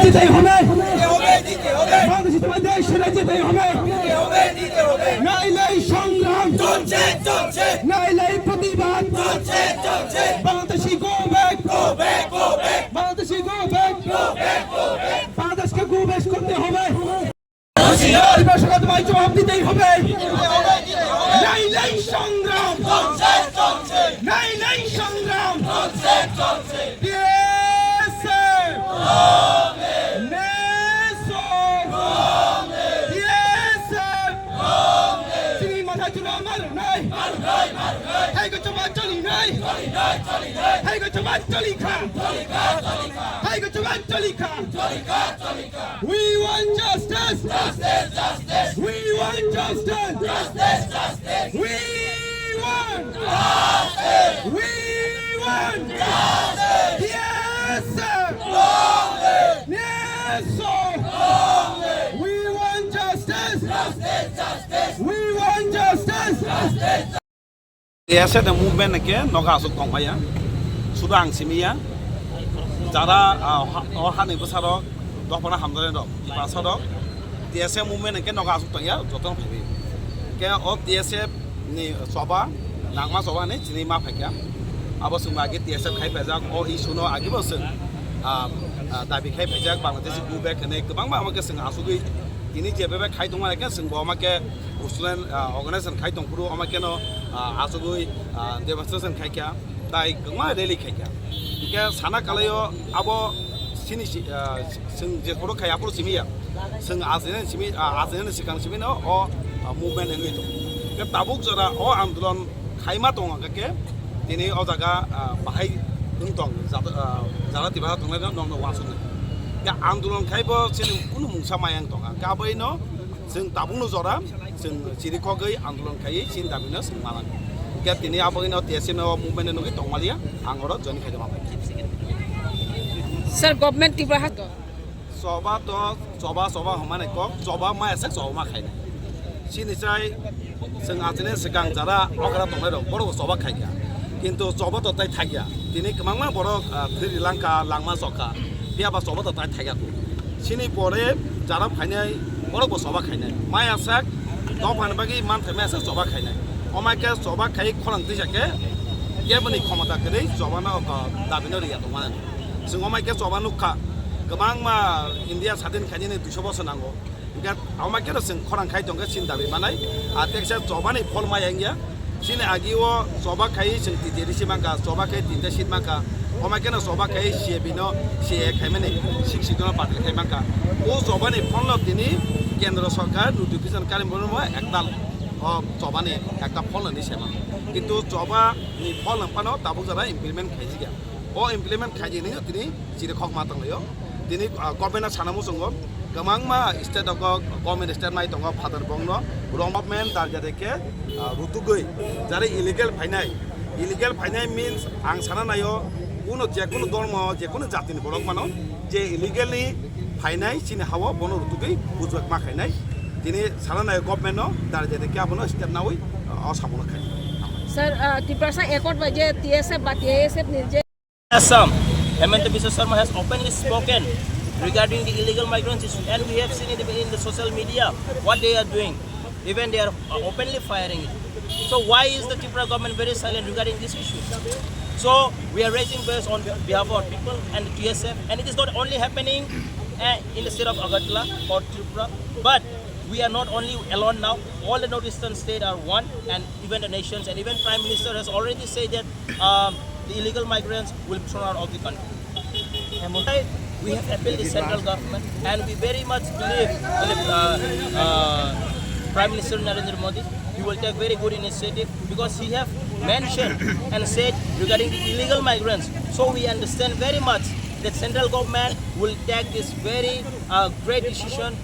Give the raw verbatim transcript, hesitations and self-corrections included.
দিতে হবে। বাংলাদেশি তোমার দেশ ছেড়ে যেতে হবে। নাইলে সংগ্রাম চলছে, চলছে। নাইলে প্রতিবাদ চলছে, চলছে। Bangladeshi go back। Go back, go back। Bangladeshi go back। Go back, go back। বাংলাদেশকে go back করতে হবে। হুঁশিয়ার। ত্রিপুরা সরকার তোমায় জবাব দিতেই হবে। নাইলে সংগ্রাম চলছে, চলছে। নাইলে সংগ্রাম চলছে, চলছে। টিএসএফ। নেসো। টিএসএফ। চিনি মাথা চুলো মার নাই। হাই গো চুমা চলি নাই। হাই গো চুমা চলি খা। হাই গো চুমা চলি খা। We want justice. Justice, justice. We want justice. Justice, justice. We want. Justice. We want. Justice. Yes, sir. Long live. Yes, sir. Long live. We want justice. Justice, justice. We want justice. Justice. T S F ni movement hwnkhe nogo aswk tongmaya, sudu ang simiya, jara, ah, ha-, o hani bwsarok, dophano hamjaknairok, Tiprasarok, T S F movement hwnkhe nogo aswk tongya, jotono phaiwi. Khe o T S F ni choba, nangma choba hinwi chini ma phaikha. Abo chwngbo age T S F khai phaijak, o issue no agebo chwng, ah, ah, dabi khai phaijak, Bangladesh go back hinwi kwbangma omo khe chwng asugwi tini je bebak khai tongma khe chwngbo omo khe Student, ah, organization khai tong phuru, omo keno, ah, achugwi, ah, demonstration khai kha, tai kwbangma rally khai kha. Hingke sana kalaio abo sini si, ah, chwng je khoro khai aphuru simi ya. Chwng ajinani simi, ah, ajinani sikang simi no o, ah, movement wngwi tongo. Hingke tabuk jora o andolon khaima tongo hingke tini o jaga, ah, bahai wng tong jata, ah, jata tibaha tongnai no nokno uansuknai. Hingke andolon khai bo chini kunu mungsa maya wng tongkha. Hingke aboino Chwng tabukno jora, chwng chirikhogwi andolon khaiwi chini damino chwng manang. Hwnkhe tini aboni no T S F no movement nugwi tongmaliya, ang oro join khaijama bai. Sir, government Tripura ha to. Choba to, choba, choba hwnmani kok, choba maya sak choba ma khainai. Chini chai chwng achini swkang jara okra tongnai rok, borok choba khaikha. Kintu choba to tai thakya. Tini kwbangma borok, ah, thwi rilangkha, langma chokha. Phiya ba choba to tai thakya. Chini pore jara phainai, borok bo choba khainai. Maya sak, dophani bagwi manthaima sak choba khainai. Omai khe choba khai khorang tisa khe, keboni khomota kwrwi choba no, ah, dabi no riya tongmani. Chwng omai khe choba nukha, kwbangma India sadin khainani duiso bosor nango. Hingke omo khe chwng khorang khai tongkhe chini dabi manai. A teksa chobani phol maya wngya. Chini agi o choba khai chwng T T A D C mankha, choba khai tinta seat mankha. Omo kheno choba khai C A B no, C A A khaimani six seat no party khai mankha. O chobani phol no tini kendro sorkar notification kari bono mo ektal o chobani ekta phol ni sema. Kintu choba ni phol no phano tabuk jora implement khaijikya. O implement khaijini tini chirikhok ma tonglaio. Tini, ah, government no sana muchungo, kwbangma state o go-, government step nai tongo, father bongno wrong government dar jade khe, ah, rutugwi jare illegal phainai. Illegal phainai means ang sana naio, kuno je kuno dormo, je kuno jatini borok mano, je illegally phainai chini hao bono rutugwi bujbak ma khainai. Tini sana naio government no dar jade khe abono step nawi, ah, o sabono khai. Sir, uh, Tiprasa Accord bai je T S F ba T I S F ni je Assam, Himanta Biswa Sarma has openly spoken regarding the illegal migrants issue, and we have seen it in the social media, what they are doing. Even they are, uh, openly firing it. So why is the Tripura government very silent regarding this issue? So we are raising voice on behalf of our people and the T S F, and it is not only happening, uh, in the state of Agartala or Tripura, but we are not only alone now. All the northeastern states are one, and even the nations, and even Prime Minister has already said that, um, the illegal migrants will be thrown out of the country. And we have appealed the central government, and we very much believe, uh, uh, Prime Minister Narendra Modi, he will take very good initiative because he have mentioned and said regarding the illegal migrants. So we understand very much that central government will take this very, uh, great decision